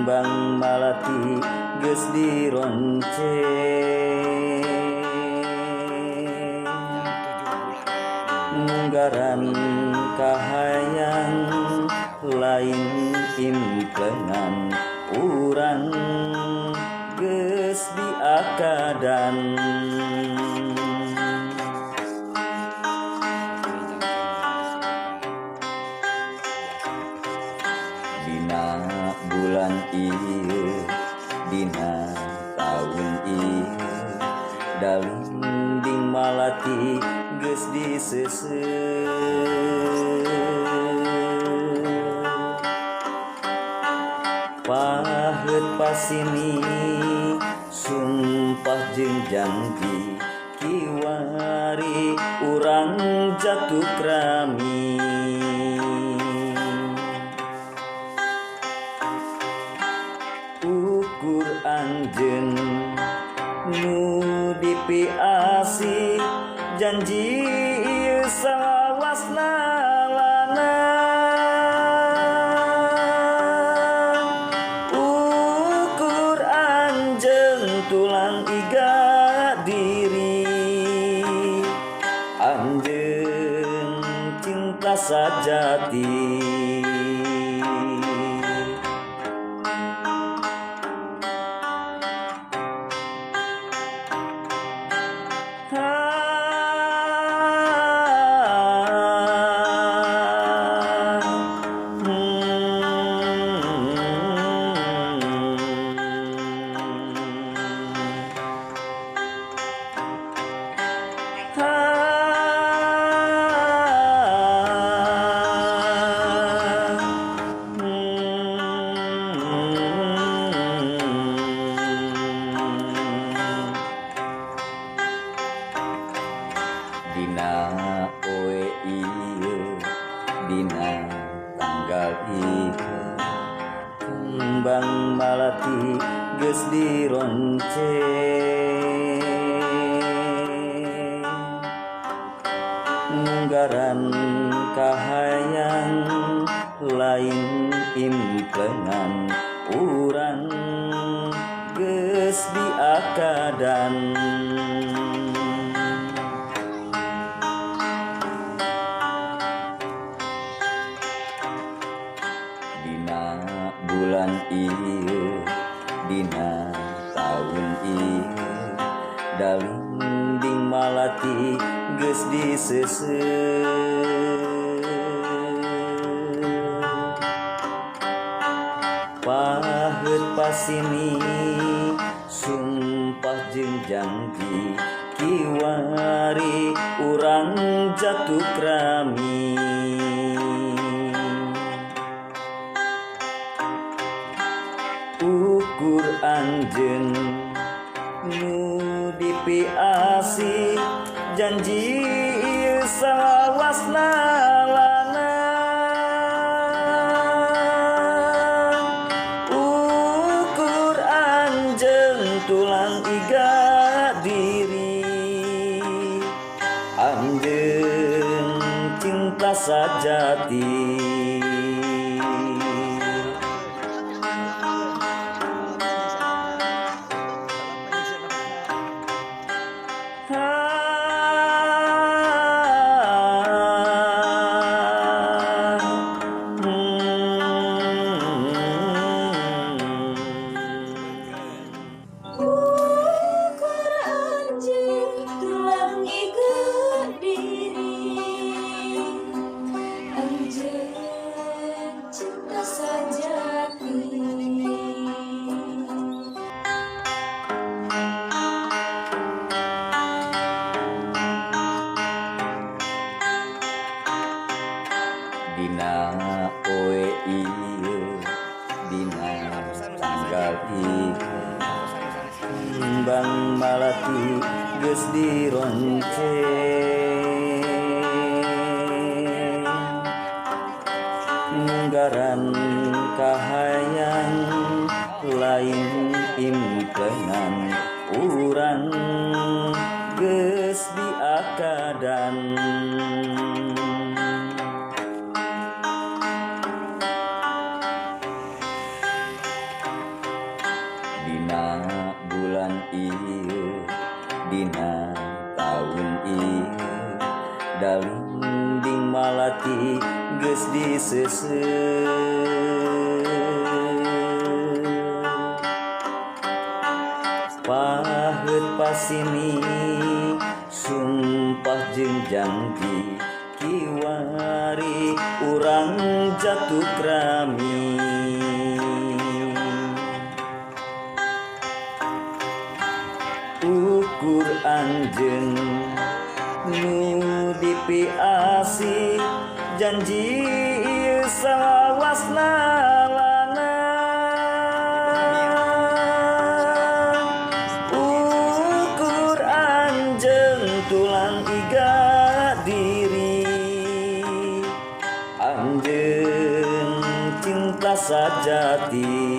Kembang malati geus dironce munggaran kahayang lain implengan urang geus diakadan. Dina bulan ieu dina taun ieu dalinding malati geus diseuseuh paheut pasini sumpah jeung janji kiwari urang jatuh krami. Ukur anjeun nu dipiasi janji ieu salawasna lana. Ukur anjeun tulang iga diri anjeun cinta sajati. Dina poe ieu dina tanggal ieu kembang malati geus dironce munggaran kahayang lain implengan urang geus diakadan. Dina bulan ieu dina taun ieu dalinding malati geus diseuseuh paheut pasini sumpah jeung janji kiwari urang jatuh krami. Ukur anjeun nu dipiasi janji ieu salawasna lana. Ukur anjeun tulang iga diri anjeun cinta sajati. Ukur anjeun tulang iga diri anjeun cinta sajati. Dina poe ieu dina tanggal ieu kembang malati geus dironce munggaran kahayang lain implengan urang geus diakadan. Dina bulan ieu, dina taun ieu, dalinding malati geus diseuseuh. Paheut pasini sumpah jeung janji, kiwari urang jatuh krami. Ukur anjeun nu dipiasi, janji ieu salawasna lana. Ukur anjeun tulang iga diri, anjeun cinta sajati.